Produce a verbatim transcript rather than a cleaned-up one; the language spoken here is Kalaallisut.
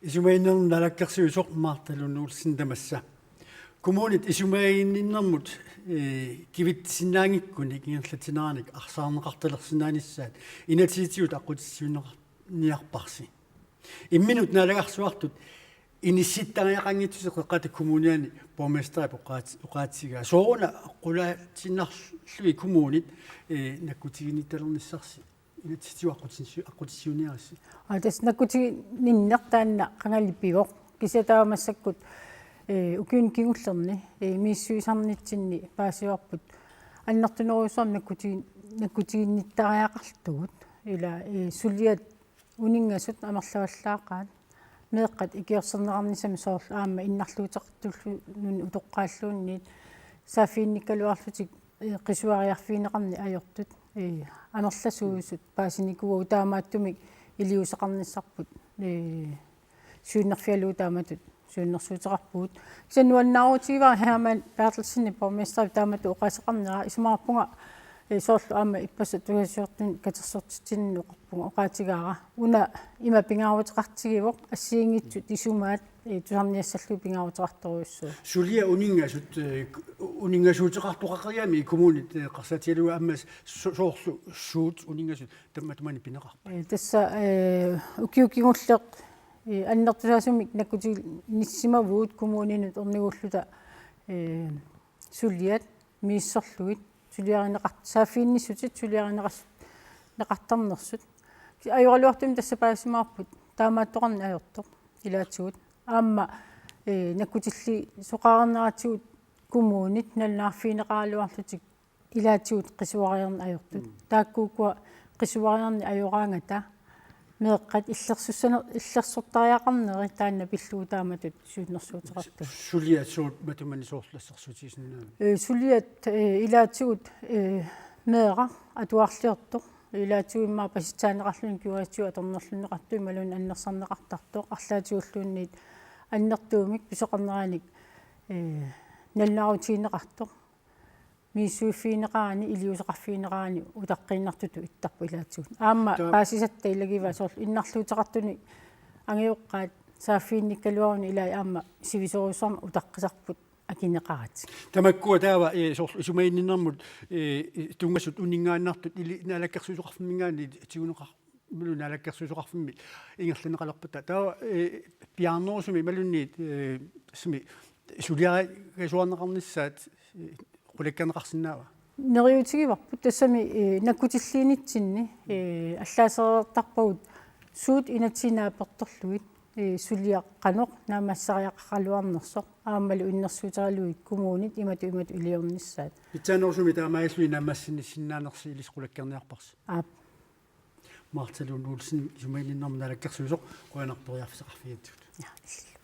Isumaginninnermut naalakkersuisoq Martha Lund Olsen tamassa. Kommunit isumaginninnermut, eh, kivitsinnaanngikkunik ingerlatsinermik arsaarneqartalersinnaanissaat inatsisitigut aqqutissiuunneqarniarparsi. Imminut naalagarsuartut inissittariaqanngitsuseq Qeqqata Kommuniani borgmesterip oqaat-, oqaatigaa. Sooruna qulaatsinnarlugit kommunit, eh, nakkutiginnittalernissarsi inatsisitigut aqqutissiu-, aqqutissiuuniaritsi? Aa, tassa nakkutiginninneq taanna qangali pivoq. Kisianni taava massakkut, eh, ukiuni kingullerni, eh, misissuisarnitsinni paasivarput annertunerujussuarmik nakkutigin-, nakkutiginnittariaqartugut. Ila, eh, suliat uninngasut amerlavallaaqaat. Meeqqat ikiorserneqarnissamik soorlu aamma innarluuteqartulluni utoqqaalluunniit saaffiginnikkaluarlutik, eh, qisuariarfigineqarneq ajortut, eh, amerlasuusut paasinikuuagut, taamaattumik iliuuseqarnissarput, eh, siunnerfigalugu taamatut siunnersuuteqarpugut. Kisianni nuannaarutigivara Hermann Berthelsenip borgmesterip taamatut oqaaseqarnera, isumaqarpunga, eh, soorlu aamma ippassaq tusagassiortunut katersortitsinnut oqarpunga, oqaatigaara: Una ima pingaaruteqartigivoq, assigiinngitsut isumaat, eh, tusarniassallugit pingaaruteqartorujussuuvoq. Suliat uninngasut, eh, uninngasuuteqartoqaqigami kommunit, eh, eqqarsaatigalugu aamma so-, soorlu suut uninngasut tamatumanik pineqarpat? Eh, tassa, eh, ukioq kingulleq, eh, annertusaasumik nakkutiginnissimavugut kommuninut ornigulluta, eh, suliat misissorlugit, suliarineqart-, saaffiginnissutit suliarineqars-, neqartarnersut. Ajoraluartumik tassa paasimaarput taamaattoqarneq ajortoq ilaatigut. Aamma, eh, nakkutilliisoqarneratigut kommunit nalunaarfigineqaraluarlutik ilaatigut qisuariarneq ajortut. Mm. Taakkuukkua qisuariarneq ajoraangata meeqqat illersussane-, illersortariaqarneri taanna pillugu taamatut siunnersuuteqartut. Suliat suut matumani soorlu assersuutigisinnaavit? Eh, suliat, eh, ilaatigut, eh, meeraq atuarliortoq. Ilaatigut immaqa pasitsaaneqarluni kigoriartigut atornerlunneqartoq imaluunniit annersarneqartartoq, arlaatigulluunniit annertuumik pisoqarneranik, eh, nalunaarutigineqartoq. Misissuiffigineqarani, iliuuseqarfigineqarani utaqqiinnartutut ittarput ilaatigut. Aamma Taa- paasisatta ilagivaat soorlu innarluuteqartuni angajoqqaat saaffiginnikkaluaruni ilai aamma sivisoorujussuarmik utaqqisarput akineqaratik. Tamakkua taava, eh, soorlu isumaginninnermut, eh, tunngasut uninngaannartut ili-, naalakkersuisoqarfimminngaanniit tiguneqar-, imaluunniit naalakkersuisoqarfimmi ingerlanneqalerpata. Taava, eh, piaarnerusumik imaluunniit, eh, tassami suliarigasuarneqarnissaat, eh, qulakkeerneqarsinnaava? Neriuutigivarput tassami, eh, nakkutilliinitsinni, eh, allaasereertarpagut suut inatsisit naapertorlugit, eh, suliaq qanoq naammassisariaqaraluarnersoq, aammalu innersuuteralugit kommunit imatut imatut iliornissaat. Pitsaanerusumik taamaalilluni naammassisinnaaneri ilissi qulakkeerniarparsi? Aap. Martha Lund Olsen, isumaginninnermut naalakkersuisoq, qujanaq periarfissaqarfigigatsigut. Ja, illillu.